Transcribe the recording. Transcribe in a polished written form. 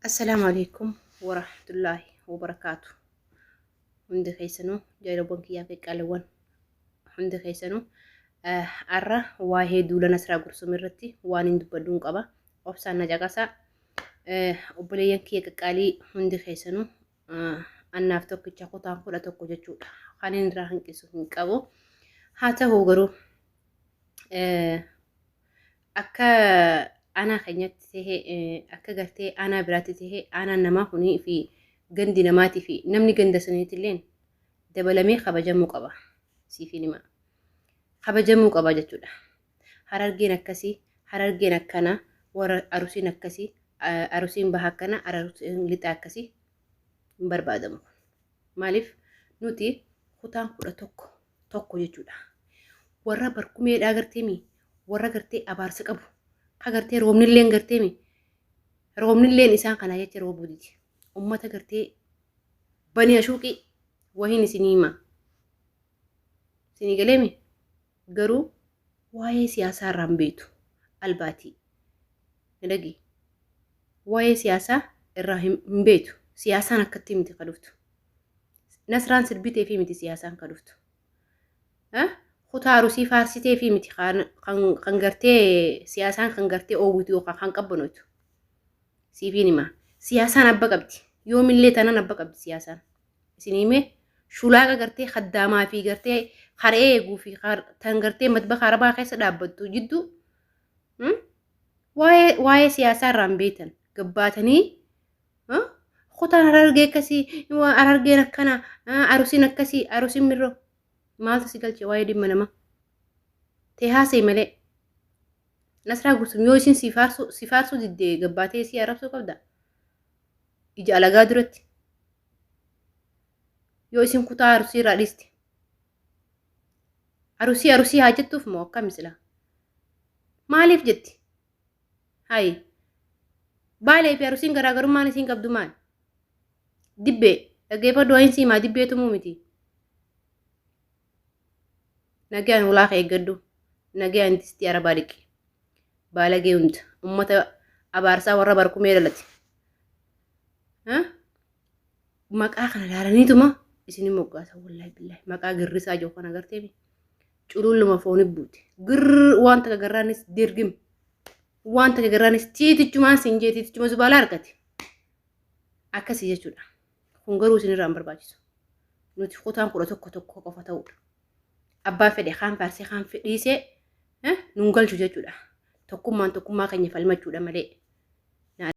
Assalaamu alaikum warahmatullaahi wabarakaatu. Hundi keessanuu jaalawwan kiyyaa fi qaaliiwwan hundi keessanuu har'a waa'ee duula Nasraa Gursum irratti waan hin dubbadhuun qaba. Obsaan na caqasaa. Obboleeyyan kiyya qaqqaalii hundi keessanuu annaaf tokkicha kutaan 11 jechuudha. Kan inni irraa hanqisu hin qabu. Haa ta'u garuu akka aanaa keenyatti tahee akka gartee aanaa biraatti tahee aanaan namaa kunii fi gandi namaatii fi namni ganda saniitilleen dabalamee kabajamuu qaba. Siifin hima. Kabajamuu qaba jechuudha. Harargeen akkasii, harargeen akkana, warra arusiin akkasii, arusiin baha akkana, arusiin lixa akkasii hin barbaadamu. Maaliif nuti kutaan 11 tokko jechuudha. Warra barkumeedhaa garteemi, warra gartee abaarsa qabu, ka gartee roobnilleen garteemi, roobnilleen isaan kanaa jecha roobuu didi. Ummata gartee bani ashuuqii wahiin isinii hima. Isinii galeemi garuu waa'ee siyaasaa irraa hin beektu albaatii. Dhagi waa'ee siyaasaa irraa hin beektu. Siyaasaan akkatti miti ka dhuftu. Nasraan sirbitee fi miti siyaasaan ka dhuftu. Kutaa Arusii faarsitee fi miti kan gartee siyaasaan kan gartee oowwitu yookaan kan qabbanoytu. Siifiin hima. Siyaasaan abba qabdi. Yoomillee tanan abba qabdi siyaasaan. Isin himee shulaaqa gartee haddaamaa fi gartee har'ee eeguu fi tan gartee matbaha arabaa keessa dhaabbattu jidduu waa'ee siyaasaa irraa hin beektan gabbaatanii kutaan Harargee akkasii, Harargeen akkana, Arusiin akkasii, Arusiin mirroo maaltu si galche waa'ee dhimma namaa ta'e haasa'e malee. Nasraa Gursum yoo isin si faarsuu diddee gabbaatee si arrabsuu qabda. Ija alagaa duratti. Yoo isin kutaa Arusii irraa dhiiste. Arusii Arusii haa jettuuf moo akkam sila? Maaliif jetti? Hayi. Baalee fi Arusiin garaagarummaan isiin qabdu maal? Dibbee. Dhaggeeffadhu waa'in siimaa dibbee tumuu miti. Nagaan ulaa kee eeggadhu. Nagaan distii arabaa dhiqi. Baalagee hunda. Ummata abaarsaa warra barkumee dhalate. Maqaa kana ilaalaniituma isin moggaasa wallaahi billaahi. Maqaa girrisaa jiru kana agarteemi. Cululluma fooni buute. Girr waan takka garraanis dirgim. Waan takka garraanis tiitichumaan siin jee tiitichuma zubaalaa argate. Akkasii jechuudha. Kun garuu isinirraa hin barbaachisu. Nuti kutaan 11 tokko qofa ta'uudha. Abbaan fedhe kaan faarsee kaan dhiisee nun galchu jechuudha. Tokkummaan tokkummaa keenya falmachuudha malee.